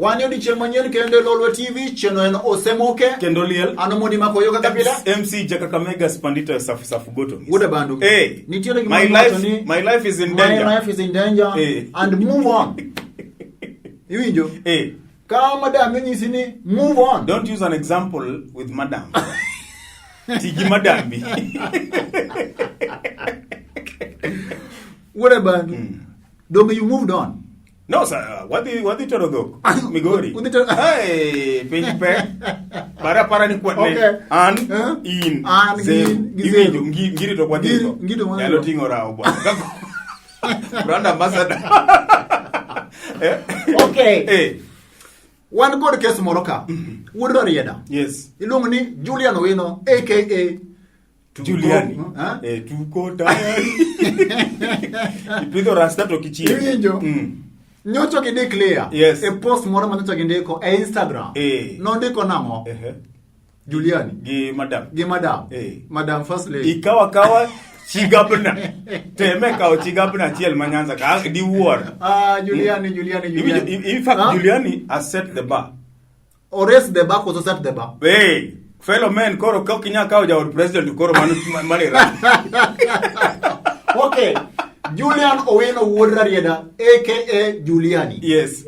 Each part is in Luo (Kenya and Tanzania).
Wan e odiechieng' manyien kendo e Lolwe TV, chenro en Osemoke. Kendo liel. An Omondi Makoyo kaka pile. MC Jakakamega Spandita Safu Safu Goto. Wuod Bandu. Hey. Nitiere gima My iwacho life, ni my life is in my danger. life is in danger Eh. and move on. Iwinjo? Hey. Ka madam onyisi ni move on. Don't use an example with madam. Tigi madambi. Wuod Bandu. Donge you moved on. No, sir, wadhi tero dhok. Migori. Udhi tero- Hey, piny pek. Para para ni kwat ne. Okay. An, Eh? in, An, Zeru. gin, gi Iwinjo, Zeru. ngiri to kwadhi go. Ngiri to wadhi Nyalo go. ting'o rawo bwana. Kako- Brand ambassador. Eh? Okay. Eh, Wan kod kes moro ka. Wuod Rarieda. yes. Iluongo ni Julian Owino aka Juliani. Eh? Eh, tuko tayari. Ipidho rasta to kichiem. Iwinjo? Nyocha gi declare Yes. e post moro ma nyocha gindiko e Instagram. Eh. Nondiko nang'o? Ehe. Juliani Gi madam. gi madam. Eh. Madam first lady. Ikawa kawa chigabna. Teme kawo chigabna achiel ma Nyanza ka diwuor. Ah, Juliani, Juliani, Juliani. In fact, Huh? Juliani has set the bar. O raise the bar koso set the bar. Hey, fellow men, koro ka ok inyal kawo jaod president koro mano mano irach. Okay. Julian Owino wuod Rarieda aka Juliani. Yes.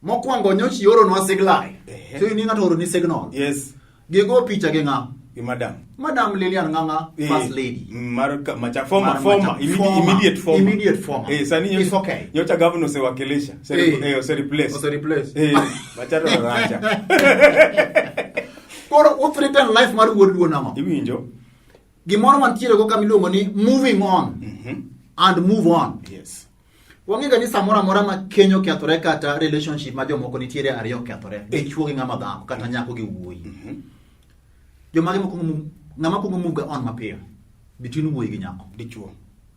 Mokwongo nyocha ioronwa signal. Ehe. So ni ng'ato oroni signal. Yes. Gigo picha gi ng'a? Gi madam. Madam Lilian Ng'ang'a, Eh, first lady. Mar macha former Mar former macha- immediate, former. immediate former. Immediate former. Eh, sani It's okay. Nyocha governor osewakilisha. Ose Eh. ose replace. Ose replace. Eh, macha to racha. Koro u threaten life mar wuod luo nang'o? Iwinjo? Gimoro mantiere go kama iluongo ni moving on and move on. Yes. Wang'e ga ni samoro amora ma keny okethore kata relationship ma jomoko nitiere ariyo okethore, dichuo gi ng'ama dhako kata nyako gi wuoyi. Jomage mokwongo ng'ama kwongo move ga on mapiyo between wuoyi gi nyako? Dichuo.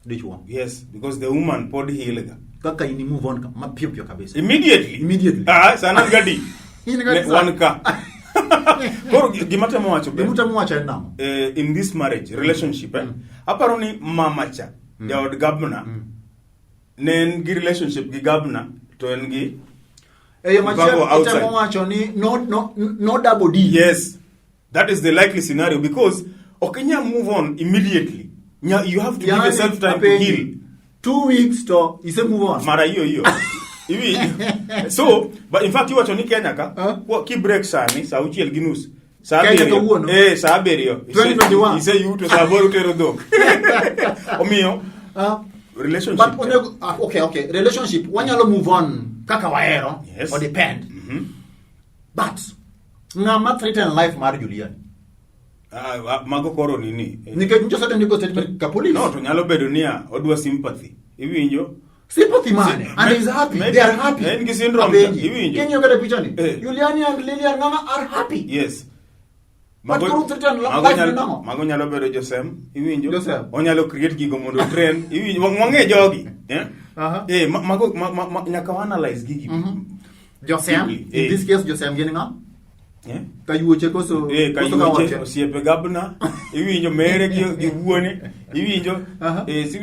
Dichuo. Yes, because the woman pod heal ga. Kaka in move on mapiyo piyo kabisa. Immediately. Immediately. Ah, sana gadi. In gadi Ne, sa- wan ka. Koro gima temo wacho be. Gima utemo wacho en nang'o? In this marriage relationship aparo ni mama cha jaod gabna ne en gi relationship gi gabna to en gi E yo machielo Mpango outside. itemo wacho ni no, no, no double D. Yes, that is the likely scenario because ok inyal move on immediately. You have to give Yaani, yourself time to apenji, heal. 2 weeks to ise move on. Mara hiyo hiyo. Iwinjo? So, but in fact iwacho ni Kenya ka, Huh? ki break sani saa 6:30. Saa Kenya 7. kawuono? Eh, saa 7. 2021. Ise yuto saa 8 utero dhok. Omiyo relationship. But onego, ah, okay. Relationship, wanyalo move on kaka wahero. Yes. Or depend. But ng'ama threaten life mar Julian. Ah, ah, mago koro nini? Nikech nyicho sate ndiko statement ka police. No, to nyalo bedo niya odwa sympathy. Iwinjo? Sympathy mane. And he's happy. They are happy. En gi syndrome Apenji. cha, iwinjo? King'iyo kata picha ni. Eh. Juliani and Lilian Ng'ang'a are happy. Yes. But koro threaten life ni nang'o? Mago nyalo bedo Josem, iwinjo? Josem. Onyalo create gigo mondo train, iwinjo? Wang'e jogi. Eh? Aha. Eh, mago nyaka wa analyze gigi. Josem, Deeply. in Eh. this case Josem gin ng'a? Eh? Kayuoche koso Eh, koso kayuoche, kawache. osiepe gabna, iwinjo mere gi wuone, iwinjo. Aha. Eh, si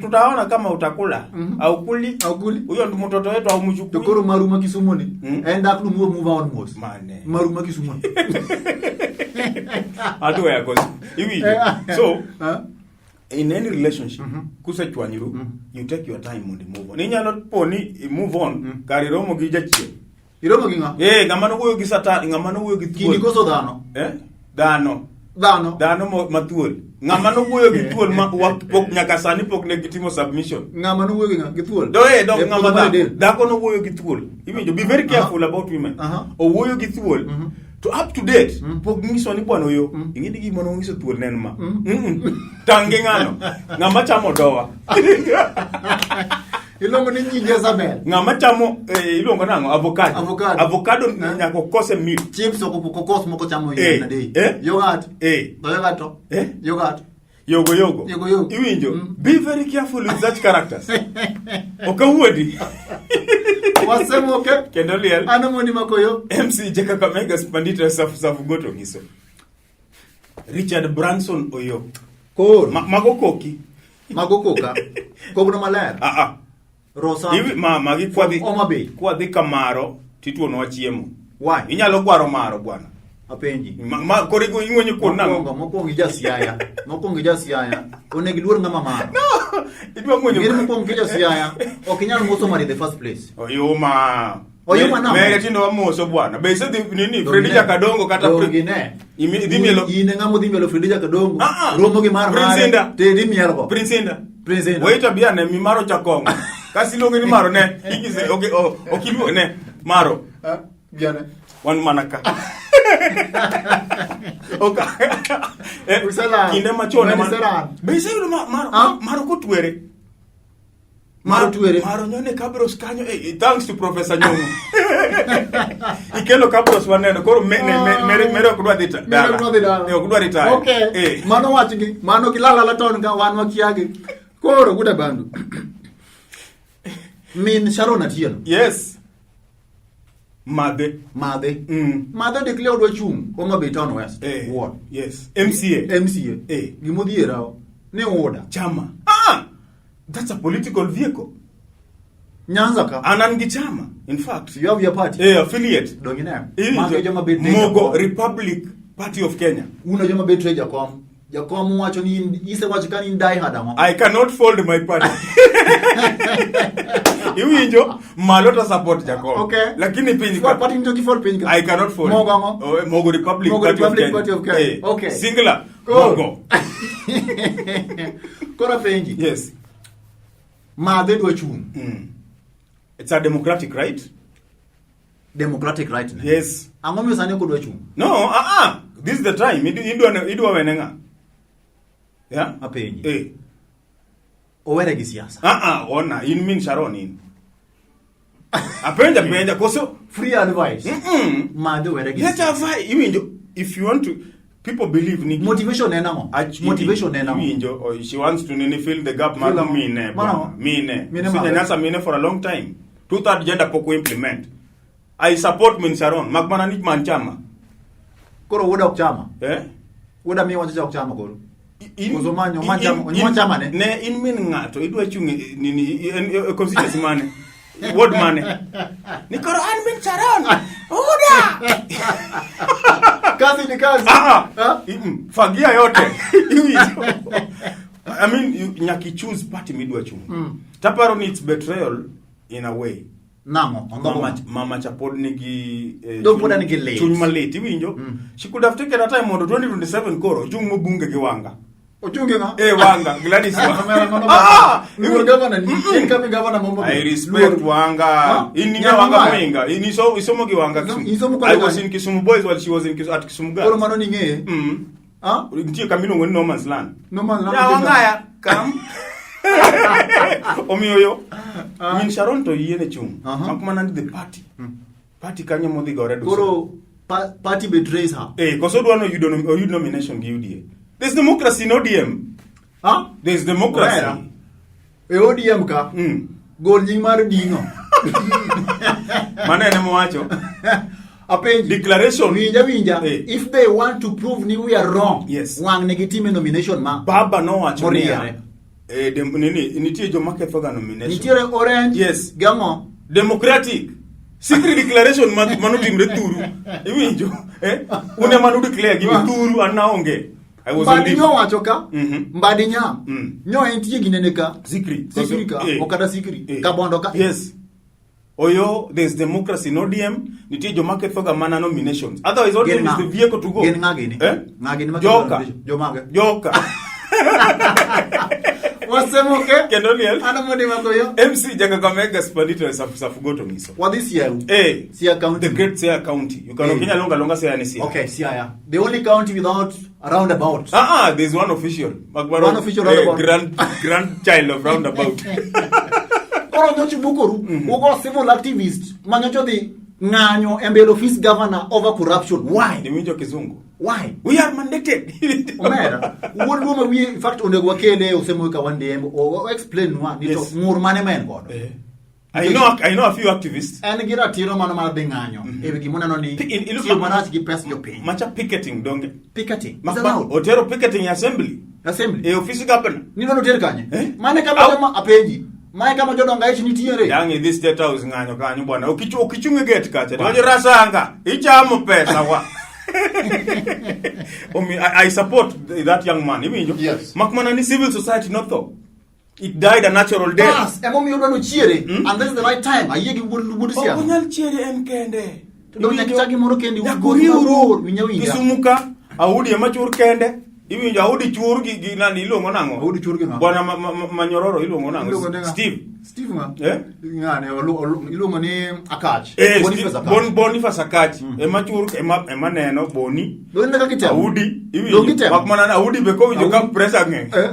tutaona kama utakula. Haukuli. Haukuli. Huyo ndo mtoto wetu To haumchukui. koro maru ma Kisumu ni en dak no move on mos. Mane. Maru ma Kisumu ni. Atuweya koso. Iwinjo. So, Ah. in any relationship kusechwanyru you take your time mondo i move on. Inyalo po ni i move on kar iromo gi jachien. Iromo gi ng'a? Eh, ng'ama nowuoyo gi Satan, ng'ama nowuoyo gi Kidi thuol. koso dhano? Eh? Dhano. Dhano. Dhano mathuol. Ng'ama nowuoyo gi thuol ma pok nyaka sani pok ne gitimo submission. Ng'ama nowuoyo gi ng'a? Gi thuol. Do eh, do E ng'ama puodho mar dhako. Eden. Dhako nowuoyo gi thuol. Iwinjo, be very careful about women. Owuoyo gi thuol. To up to date, pok nyiso ni bwana oyo. Ing'e ni gima nonyiso thuol ne en ma. Tang' gi ng'ano. Ng'ama chamo dowa. Iluongo ni nyi Jezebel. Ng'ama chamo iluongo nang'o? Avocado. Avocado. Avocado nyaka okose milk. Chips ok kokos moko chamo yien adei. Yogurt. To yogurt to. Yogurt. Yogo yogo. Yogo yogo. Iwinjo. Be very careful with such characters. Ok awuondi. Wasemoke. Kendo liel. An Omondi Makoyo. MC Jeka Kakamega Spandita Safu Safu Goto ngiso. Richard Branson Oyo. Koro. Mago koki. Mago koka. Kogno maler. Ah ah. Rosa. Iwi, ma magi kwadhi Homa Bay. Kwadhi Kamaro. Tituonowa chiemo. Why? Inyalo gwaro maro bwana. Apenji. Ma koro ing'wenyo kuon nang'o? Mokwongo, mokwongo ija Siaya. Mokwongo ija Siaya. Onego iluor ng'ama maro. No! Idwa ng'wenyo. Ng'eri mokwongo kija Siaya, ok inyal moso mari in the first place. Oyuma. Oyuma nang'o? Mere tindo wamoso bwana. Be isedhi nini Fredi Jakadongo kata Donge ne. Idhi mielo. In e ng'ama odhi mielo Fredi Jakadongo. Ah, ah. Romo gi mar Prince mare. Indah. Te idhi mielgo. Prince Indah. Prince Indah. Wait tabia ne mi maro chakongo. Kasi iluonge ni maro ne. Ikise okay oh ok iluonge ne maro. Ah, Biane. Wan mana ka. Ok. Uselar. Kinde machon ema. Uselar. Be iseyudo maro Ah? maro kotwere. Maro twere. Maro nyone Kabros kanyo. Thanks to Professor Nyong'o. Ikelo Kabros waneno. Koro me, ne, me, mere, mere ok dwa dhi dala. Mere ok dwa dhi dala. Ok dwa retire. Okay. Mano wachgi. Mano kilala town ka wan wakiagi. Koro guda bandu. Min Sharon Atieno. Yes. Madhe. Madhe. Mm. Madhe declare odwa chung' Homa Bay Town West. Ward. Yes. MCA. MCA. Gimodhiera ni UDA. Chama. Ah! That's a political vehicle. Nyanza ka. An an gi chama. In fact. You have your party. Affiliate. Donge ne. Iwinjo? Mago e joma bet ne Mogo jakom. Republic Party of Kenya. Un e joma bet jakom. Jakom wacho ni isewacho ka ni in die hard ang'o? I cannot fold my party. Iwinjo? Malo to support Jakom. Okay. Lakini piny ka. Party nito kifold piny ka. I cannot fold. Mogo ang'o? Oh, Mogo Republic Mogo Party Republic of Kenya. Party of Kenya. Okay. Singular. Cool. Mogo. Koro apenji. Yes. Madhe dwa chung'. It's a democratic right. Democratic right ne. Yes. Ang'o miyo sani ok odwa chung'? No, This is the time. Idwa wene ng'a? Yeah? Apenji. Owere gi siasa. Ona, in min Sharon in. Apenja penja koso free advice. Madhe owere gi Let her siasa. fight. Iwinjo, if you want to, people believe ni Motivation en ang'o? Motivation en ang'o? Iwinjo, or she wants to nini fill the gap mar Fill ang'o? mine. Mar ang'o? Mine. Mine madhe. Sinyanyasa mine for a long time. Two-third gender pok implement. I support Min Sharon. Mak mana ni man chama. Koro wuoda ok chama. Eh? Wuoda miyo wacho cha ok chama koro. In- Koso manyo, man chama, in- chama ne. Ne in min ng'ato idwa chung' nini en constituency mane? Ward mane? Ni koro an min Sharon. Uda. Kazi ni kazi. Ah, fagia yote. Iwinjo. I mean, nyaka i choose party midwa chung'. Taparo ni it's betrayal in a way. Nang'o? Mama cha pod nigi Dong pod nigi lit. chuny malit, iwinjo? She could have taken her time mondo 2027 koro ochung' mobunge gi Wanga. Ochunge ng'a? Wanga, Gladys Wanga. Omera ngono Luor governor ni. Incoming governor Mombo. I respect Luor. Wanga. Huh? In Nyalo Wanga mayo. Moinga. In isomo gi Wanga Kisumu. Isomo I kode was kanye? in Kisumu Boys while she was in Kisumu, at Kisumu Girls. Koro mano ni ng'eye. Ah? Nitie kama iluongo ni No Man's Land. No Man's Land. Ya Wanga ya, come. Omiyo yo. Min Sharon to yiene chung'. Mak mana ni the party. Party kanyo modhi gore duso. Koro party betrays her. Koso dwa no oyud nomination gi UDA. There's democracy in ODM. Huh? There's democracy. Omera. E ODM ka. Gol nying mar Dino. Mano en mowacho. Apenji. Declaration. Winja winja. If they want to prove ni we are wrong. Yes. Wang' ne gitime nomination ma. Baba nowacho niya. Moriere. Nini, nitie joma kethoga nomination. Nitiere orange. Yes. Gang'o? Democratic. Secret declaration manotimre thuru. Iwinjo? Un ema nu declare gini thuru an naonge. I was on Mbadi leave. nyo wacho ka. Mbadi nya. Nyo entie ginene ka. Sikri. Sikri ka. Okata sikri. Kabondo ka. Yes. Oyo, there's democracy in ODM. Nitie joma kethoga mana nominations. Otherwise, ODM is the vehicle to go. Gin ng'a gini? Ng'a gini ma ketho Joka. nomination? Jomage? Joka. Wasemoke. Kendo liel. Ano mondi makoyo? MC Jakakamega Spanito Safugoto Miso. Wadhi Siaya. Siaya County. The Great Siaya County. You can Kenya longa longa Siaya ni Siaya. Okay, Siaya. The only county without a roundabout. There's one official. Magbaro, One official roundabout. Grandchild of roundabout. Koro nyocha bukoru, ugo civil activist manyocho dhi ng'anyo e mbele office governor over corruption. Why? Niwinjo kizungu. Why? We are mandated. Omera, wuod luo ma wiye, in fact onego wakele osemo ka one day o explain nwa ni to ng'ur mane ma en godo. I know a few activists. En gi ratiro mano mar dhi ng'anyo e wi gima oneno ni tiyo marach gi pes jopiny. Macha picketing donge. Picketing. Ma Is allowed. Otero picketing assembly. Assembly. E office governor. Ni nono ter kanye? Mane kama joma apenji. Mae kama jodongo aich nitiere. Dang' idhi State House ng'anyo kanyo bwana. Okichung' e gate kacha. Tiwacho Rasanga, ichamo pesa wa. Omiyo I support that young man. Iwinjo? Yes. Mak mana ni civil society notho. It died a natural death. Bas, emomiyo odwa nochiere. And this is the right time. Ayie gi wuod Ok Siaya. onyal chiere en kende. To dong' nyaka ichak gimoro kendi. Nyaka Wuoth oriwru. mabor, winja winja. Kisumu ka, Audi ema chur kende. Iwinjo Audi chur gi nani iluongo nang'o? Audi chur gi ng'a? Bwana Manyororo iluongo nang'o? Iluongo ni ng'a? Steve. Steve ng'a? Eh? Ng'ane, iluongo ni Akach. Eh, Boniface Steve- Akach. Boniface Akach. Ema chur ema neno Boni. Dong' ineno kaka itemo? Audi Dong' iwinjo. itemo? Mak mana Audi be kowinjo ka Audi. pressure ng'eny. Eh.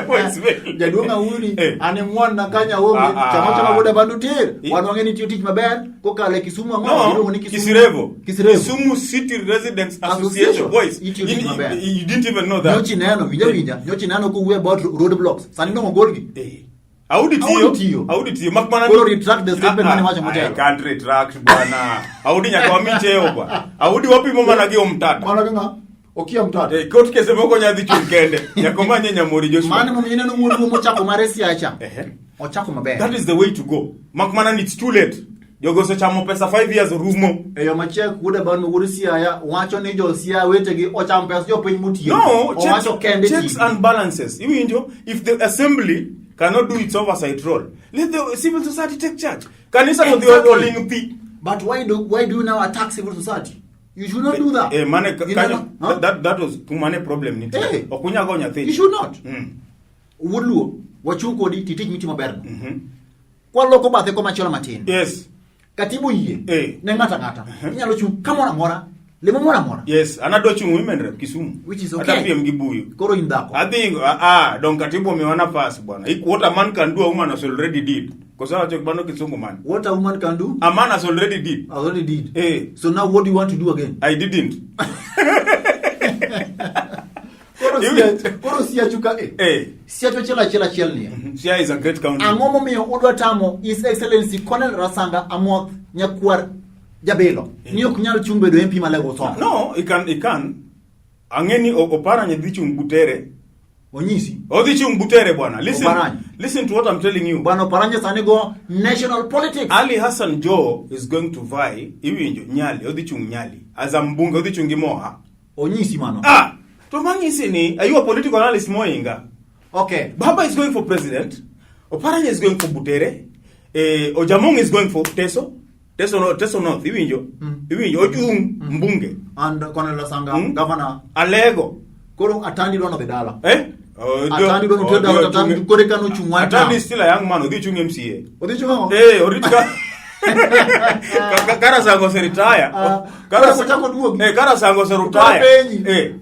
Voice mail. Jaduong' Audi Eh. an e mwana kanya onge Ah, ah. chama chama wuoda bandu tir I- wan wang'e ni tiyo tich maber kokalo e Kisumu ang'o No, iluongo ni Kisumu Kisirevo. Kisirevo Kisumu City Residents Association. Association. Boys, Itiyo tich maber. you didn't even know that. Nyochi neno winja winja nyochi neno kowuoyo about road blocks sani dong' ogolgi Eh. Audi tiyo. Audi tiyo. Audi tiyo. Mak mana Koro retract the statement Ah, mane ah, iwacho motelo. I can't retract bwana. Audi nyaka wami cheo bwana. Audi wapimo mana gi Omtata. Mana gi ng'a? Okia Mtata. Eh, court case moko nyadhi chung' kende. Nyaka omanye Nyamori Joshua. Mano momiyo ineno wuod luo mochako mare siacha. Ehe. Ochako maber. That is the way to go. Mak mana ni it's too late. Jogo osechamo pesa 5 years rumo. E yo machiek wuod Abano wuod Siaya wacho ni jo Siaya wetegi ochamo pesa jopiny motieko. No, Owacho kende checks TV. and balances. Iwinjo, if the assembly cannot do its oversight role, let the civil society take charge. Kanisa to Exactly. the oling thi. But why do you now attack civil society? You should not do that. Eh, mane You kanyo, know, huh? that was kumane problem nitie. Eh. Ok unyal go nyathi. You should not. Wuod Luo, wachung' kodi titich mitimo berno. Kwaloko bathe komachielo matin. Yes. Katibu yie Eh. ne ng'ato ang'ata. Inyalo chung' kamoro amora, lemo moro amora. Yes, an adwa chung' women rep Kisumu. Which is okay. Adwa piem gi Buyu. Koro in dhako. Adhi dong katibu omiwa nafas bwana. What a man can do, a woman has already did. Koso awacho mano kisungu man. What a woman can do, A man has already did. I already did. Eh. So now what do you want to do again? I didn't. Koro You- koro siachu ka eh. Eh. Siachu achiel achiel achiel niya. Siaya is a great county. Ang'o momiyo udwa tamo His Excellency Colonel Rasanga Amoth Nyakwar Jabelo ni ok nyal chung' bedo MP ma Lego Songo? No, he can, he can. Ang'e ni Oparanya dhi chung' Butere. Onyisi. Odhi chung' Butere bwana. Listen, Oparanya. listen to what I'm telling you. Bwana Oparanya sani go national politics. Ali Hassan Joho is going to vie, iwinjo, Nyali, odhi chung' Nyali. As a mbunge, odhi chung' gi Moha. Onyisi mano. Ah, to mang'isi ni, are you a political analyst moinga? Okay. Baba is going for president. Oparanya is going for Butere. Ojamong is going for Teso. Teso, no, Teso North, iwinjo? Iwinjo, ochung' mbunge. And Colonel Rasanga, governor. Alego. Koro Atandi dwano dhi dala. Eh? Atandi dwano ter dala, Atandi kore ka nochung' one Atandi term. is still a young man, odhi chung' MCA. Odhi chung' ang'o? Eh, orit ka. Karasango oseretire. Ah, koro ochako oduogi. Karasango oseretire. Penji. Eh,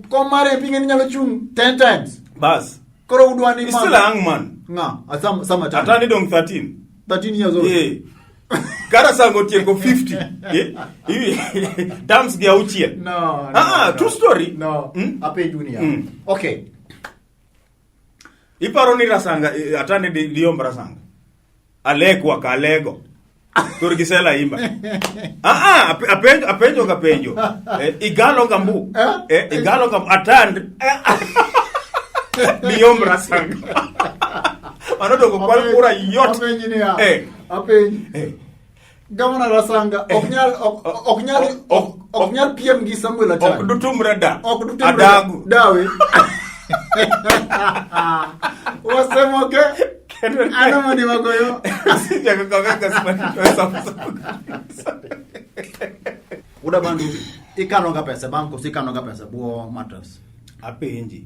Kom mar MP ng'e ni nyalo chung' 10 times. bas. Koro udwa ni He's still a young man. Ng'a? Asam Sam Atandi. Atandi dong 13. 13 years old. Eh. Karasango otieko 50. Eh. Terms gi auchiel. No, no. Ah, no. true story. No. Apenju niya. Okay. Iparo ni Rasanga Atandi diomb Rasanga. Alekwa ka alego. Tur gi sela imba. Ah ah, apenjo ga penjo. Igalo ga mbu. Eh? Igalo ga Atand. Diomb Rasanga. Mano dongo kwal kura yot. Apenji niya. Eh. Apenji. Eh. Governor Rasanga ok nyal ok nyal ok nyal piem gi Samuel Atandi. Ok dutumre da. Ok dutumre. Adagu. Dawe. Wasemo ke. Ano mani magoyo. Uda bandu ikano ga pesa bank koso ikano ga pesa buo mattress. Apenji.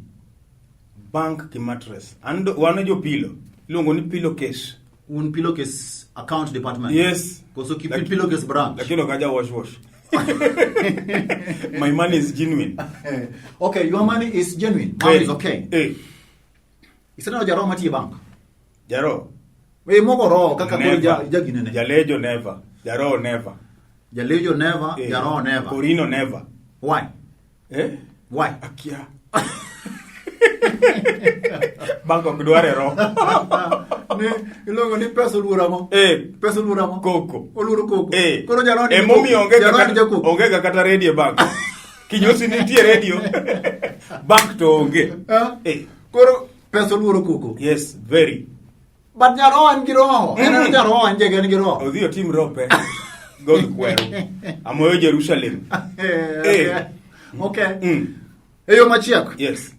Bank ki mattress. And wan jo pillow. Iluongo ni pillow case. Un pillow case account department. Yes. Koso ki pillow case branch. Lakini okaja wash wash. My money is genuine. Okay, your money is genuine. Money is okay. Iseneno jaro matiyo e bank? Jaro. We moko roho kaka koro Never. jaginene. Jalejo never. Jaro never. Jalejo never, Jaro never. Korino never. Why? Why? Akia. Bank ok dware roho. Ne iluongo ni pesa oluoro ang'o? Pesa oluoro ang'o? Koko. Oluoro koko. Koro jaro ni Emomiyo onge jaro kata ni jakoko. onge ga kata radio e bank. Kinyosi nitie radio. Bank to onge. Koro pesa oluoro koko. Yes, very. But nyaroho en gi roho. En en nyaroho en jege en gi roho. Odhi otim rope. Go gi kweru. Amoyo Jerusalem. Eh, okay. Okay. E yo machiek. Yes.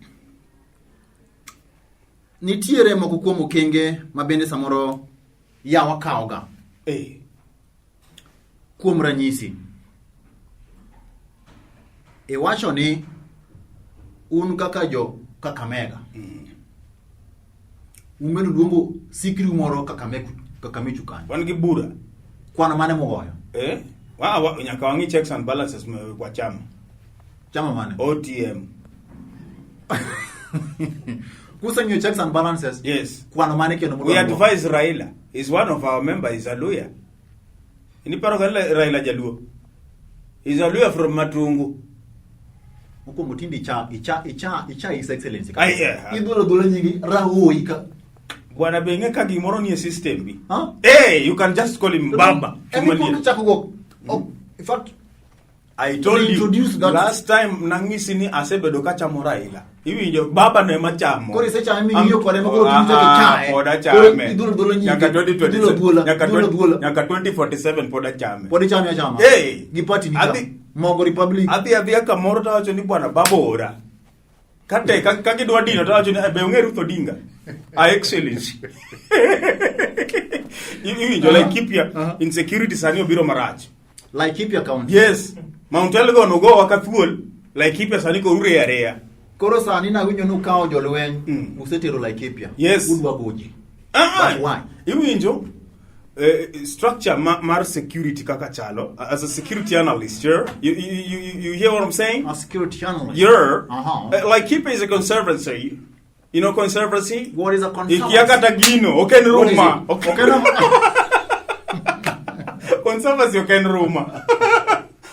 Nitiere moko kuom okenge ma bende samoro yawa kawoga. Kuom ranyisi, iwacho ni un kaka jo Kakamega umedo luongo sikri moro Kakamega Kakamichu kanyo. Wan gi bura. Kwano mane mugoyo? Eh? Wa, nyaka wang'i checks and balances kwa chama. Chama mane? OTM. Kuseng'iyo checks and balances. Yes. Kwano mane kendo We advise Raila. Is one of our members, is a lawyer. Iniparo ka Raila Jaluo. Is a lawyer from Matungu. Mokwongo tinde icha icha icha icha His Excellency. Ai, yeah. Idhuolo dhuolo nyingi Raoi ka. Bwana be ing'e ka gimoro nie system bi. Huh? Hey, you can just call him Baba. Emi kuongo chako go. Oh, in fact, I told you Introduce that- last time nang'isi ni asebedo kachamo Raila. Iwinjo baba no ema chamo. Koro isechame ming'iyo kode ma koro Ah, tinde ichaye. pod Koro achame. idhuolo dhuolo nyinge. Nyaka 2027 Idhuolo dhuola, nyaka idhuolo 20 dhuola. nyaka 2047 pod achame. Pod ichame achama. Hey! Gi party ni ka. Adhi- Mogo Republic. Adhi adhiya kamoro tawacho ni bwana baba ora. Kate ka gidwa dino tawacho ni "Eh, be ong'e Ruth Odinga. A excellency. Iwinjo Laikipia insecurity sani obiro marach. Laikipia County. Yes. Mount Elgon ogowa ka thuol. Laikipia sani koro ureyo areya. Koro sani nawinjo ni ukawo jolweny usetero Laikipia. Yes. Udwa goji. Ah, But why? Iwinjo structure mar security kaka chalo as a security analyst yeah? You hear what I'm saying? A security analyst. Yeah. Uh-huh. Laikipia is a conservancy. You know conservancy? What is a conservancy? Ikia kata gino, ok en What is ruma. it? Ok Ok en ruma. Conservancy ok en ruma.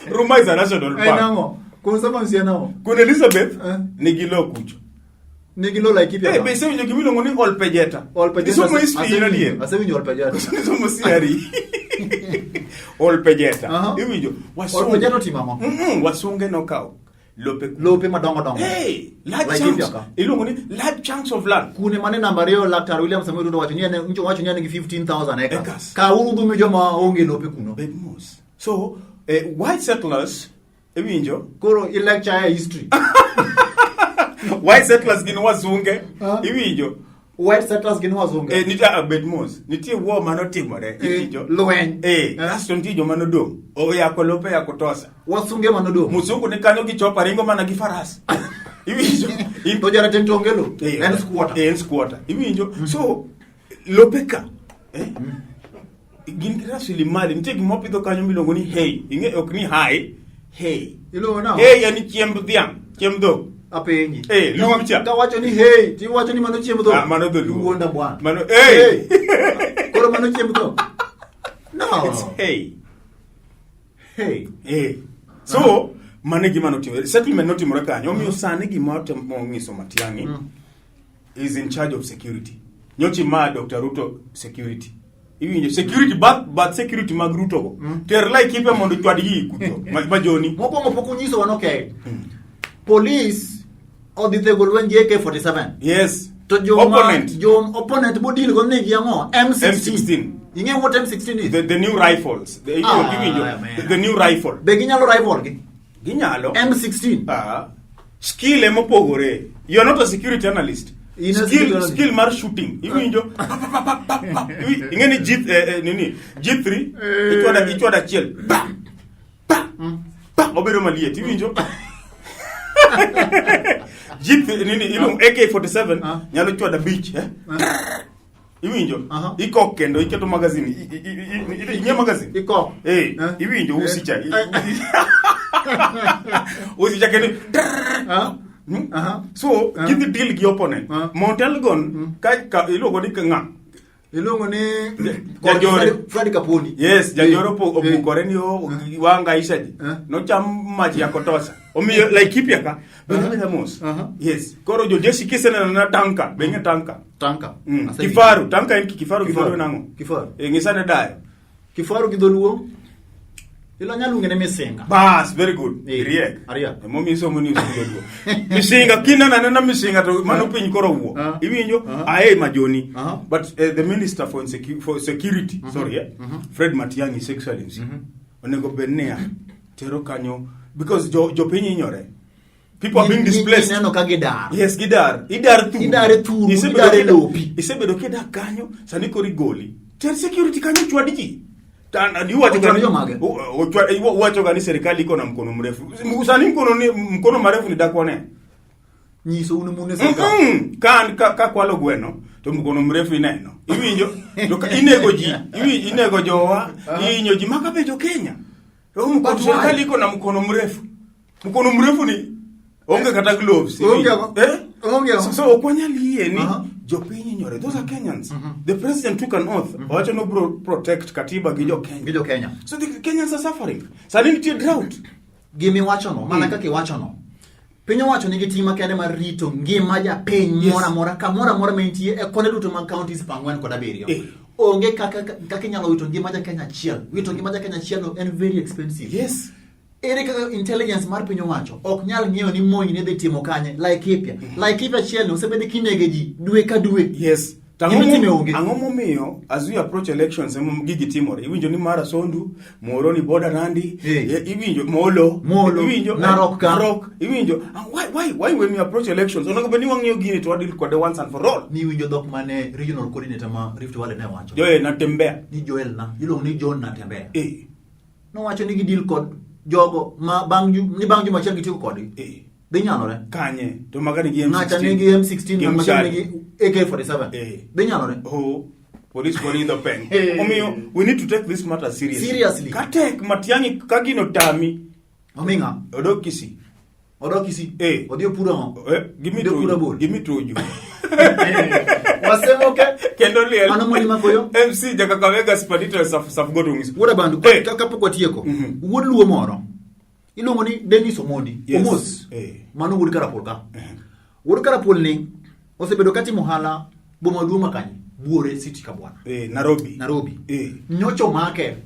Ruma is a national En park. ang'o? Conservancy en ang'o? Queen Elizabeth Eh. nigi lo kucho. Nigi lo Laikipia. Eh, ka? be isewinjo gimiluongo ni Olpejeta? Olpejeta. Isomo history in adier? Asewinjo Olpejeta. Isomo CRE. Olpejeta. Aha. Iwinjo? Olpejeta otimo ang'o? Wasunge nokawo lope kuno. Lope madongo dongo. Hey, large Laikipia chunks. ka. Iluongo ni large chunks of land. Kune mane namba ariyo Laktar William Samoei Ruto wacho ni en ncho wacho ni en gi 15,000 acres. Acres. Kawuru dhumi joma onge lope kuno. Bed mos. So, white settlers, iwinjo? Koro i lecture e history. White settlers gin wasunge, Ah. iwinjo? White settlers gin wasunge. Eh, nitie ah, bed mos. Nitie war manotimore, iwinjo? Lweny. Eh, Eh. kasto nitie joma nodong'. Oyako lope ya kutosha. Wasunge manodong'. Musungu ni kanyo gi chopa ringo mana gi faras. Iwinjo? To jarateng' to onge lo. Eh, En squatter. En squatter. Iwinjo? So, lope ka. Eh? Gin gi rasilimali. Nitie gima wapidho kanyo miluongo ni hay. Ing'e ok ni hay. Hay. Iluongo nang'o? Hay en chiemb dhiang', chiemb dhok. Apenji. Eh, lum cha. Kawacho ni hey, tiwacho ni mano chiemb dhok. Ah, mano dholuo. Iwuonda bwana. Mano hey. Hey. Koro mano chiemb dhok. No. It's hay. Hey. Eh. So, mano e gima notimore. Settlement notimore kanyo. Omiyo sani gima otemo nyiso Matiang'i is in charge of security. Nyochi ma Dr. Ruto security. Iwinjo security but security mag Ruto go. Ter Laikipia mondo chwad gi kucho ma Joni. Mokwongo pok unyisowa ni okay. Police odhi thego lweny gi AK47. Yes. To joma opponent. jom opponent bodil go nigi ang'o? M16. M16. Ing'e what M16 is? The new rifles. The, Ah, iwinjo, man. the new rifle. Be ginyalo rival gi? Ginyalo. M16. Ah. Skill emopogore. You are not a security analyst. In a security Skill, analyst. skill mar shooting. Iwinjo. Pa, pa, pa, pa, pa, pa. Ing'e ni G, nini? G3 ichwada achiel. Pa! Pa! Pa! Obedo maliet. Iwinjo. G3 nini iluongo AK47 Ah. nyalo chwado abich, eh? Iwinjo. Aha. Ikok kendo iketo magazine. Ing'e magazine? Ikok. Eh, Eh. iwinjo Eh. usicha. Usicha kendo. Ah. Aha. So, Ah. gidhi deal gi opponent. Ah. Mount Elgon ka iluongo ni ng'a? Iluongo ni Jajore. Fred Kaponi. Yes, jajore Eh. obukore ni wangaisha ji. Eh. Nocham mach ya kotosa. Omiyo Laikipia ka. Bed abeda mos. Aha. Yes. Koro jojeshi kiseneno na tanka, be ing'e tanka. Tanka. Asewinjo. Kifaru, tanka en kifaru gi Kifaru. dholuo nang'o? Kifaru. Eh, ng'isa ne dayo. Kifaru gi dholuo. Ilo nyalo luonge ni misinga. Bas, very good. Eh, Riek. ariek. Emomiyo isomo ni skul jaluo. Misinga kineno anena misinga to mano piny koro wuo. Ah. Iwinjo? Ah. Ae majoni. Ah. But the minister for security, sorry, eh? Fred Matiang'i His Excellency. Onego bed niya tero kanyo because jo jopiny hinyore. People are being displaced. Ineno ka gidar. Yes, gidar. Idar thuru. Idar e thuru, Isebedo idar e kida- lopi. Isebedo kidak kanyo, sani koro igoli. Ter security kanyo chwad ji. Iwacho Ochwad jomage? Iwacho ga ni serikali iko na mkono mrefu. Sani mkono ni mkono marefu ni dakone. Nyiso un mune sirkal. Ka ka kwalo gweno to mkono mrefu ineno. Iwinjo? To ka inego ji, iwinjo inego jowa, ihinyo ji maka be jo Kenya. To mkono But why? serikali iko na mkono mrefu. Mkono mrefu ni onge kata gloves. Onge iwinjo? ang'o? Eh? Onge ang'o? So ok wanyal yie ni jopiny hinyore. Those are Kenyans. The president took an oath. Owacho ni obro protect katiba gi jo Kenya. Gi jo Kenya. So the Kenyans are suffering. Sani nitie drought. Gimiwachono, mana kaka iwachono. Piny owacho nigi ting' makende mar rito ngima japiny moro amora kamoro amora ma entie e konde duto mag counties 47. Onge kaka kaka inyalo wito ngima ja Kenya achiel. Wito ngima ja Kenya achiel no en very expensive. Ere kaka intelligence mar piny owacho ok nyal ng'eyo ni monj ne dhi timo kanye Laikipia. Laikipia achiel ni osebedo kinege ji dwe ka dwe. Yes. To Gima itime onge. Ang'o momiyo as we approach elections ema gigi timore? Iwinjo ni Mara Sondu, Moro ni border Nandi, iwinjo Molo, Molo, iwinjo Narok ka. Narok, iwinjo. And why when we approach elections onego bed ni wang'iyo gini to wadeal kode once and for all. Ni iwinjo dhok mane regional coordinator ma Rift Valley ne wacho. Joel Natembea. Ni Joel na, iluongo ni John Natembea. Nowacho ni gideal kod jogo ma bang' ni bang' juma achiel gitieko kodgi. Dhi nyalore. Kanye? To maga nigi M16. Ng'acha nigi M16, Gi ng'acha M16. nigi AK47. Dhi nyalore. Oh, police body the pen. Omiyo, we need to take this matter seriously. Seriously. Katek Matiang'i ka gino tami. Oming'a. Odok Kisii. Odok Kisii. Odhi opuro ang'o? Gimi Odhi opuro tuju. abolo. Gimi tuju. Wasemoke. Kendo liel. Mano mwani makoyo. MC Jakakamega Spadito Safgoto ngiso. Wuod Abandu, kapok watieko. Wuod Luo moro. Iluongo ni Dennis Omondi. Yes. Omos. Mano wuod Karapol ka. Wuod Karapol ni osebedo katimo ohala boma maduong' ma kanye? Buore City ka bwana. Nairobi. Nairobi. Nyocha omake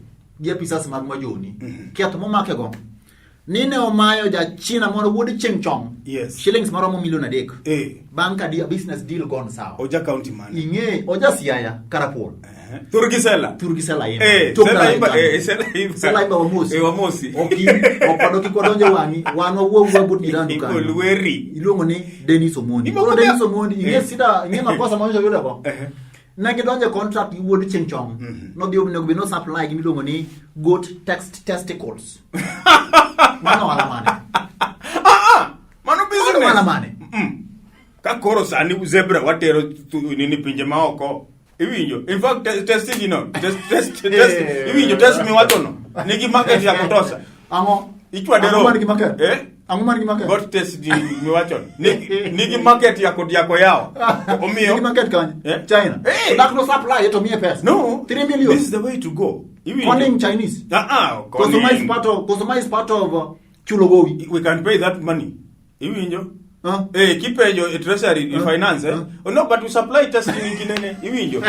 gi apisas mag Majoni. Ketho momake go. Ni ne omayo ja China moro wuod Cheng Chong. Shillings maromo milion 3. Bang' ka business deal gone sour. Oja county man. Ing'e oja Siaya Karapol. Thurgi Sela. Thurgi Sela imba. Tok Sela Sela imba, imba. Sela imba. Sela imba wamosi. Wamosi. Ok, ok wadoki kwa donjo wang'i, wan wawuo wuo but jirani kanyo. Olweri. Iluongo ni Dennis Omondi. Ni Koro moko Dennis Omondi, ing'e sida, ing'e makosa ma nyocha oyudo go. Ne gidonjo e contract gi wuod Cheng Chong. Nodhi onego bed no supply gima iluongo ni goat text testicles. Mano ohala mane? Mano business. Mano ohala mane? Ka koro sani zebra watero nini pinje ma oko. Iwinjo. In fact, test gino. Test, test, test. Iwinjo test miwacho no. Nigi market ya kutosha. Ang'o? Ichwade Ang'o ro. man gi market? Ang'o man gi market? Got test di miwacho no. Nigi market ya kod yako yao. Omiyo. Nigi market kanye? China. Dak no supply to miye pesa. No. 3 million. This is the way to go. Iwinjo. Conning Chinese. Conning. Kosoma is part of, Kosoma is part of chulo gowi. We can pay that money. Iwinjo. Kipenjo e treasury e finance, eh? Oh, no, but we supply testing in Kinene. Iwinjo.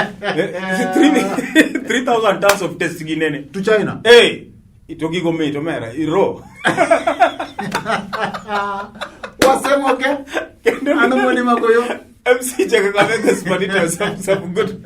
3,000 tons of test Kinene. To China. To gigo mit omera, iro. Wasemoke. Ano mwani makoyo? MC Jakakamega Spadito, some good.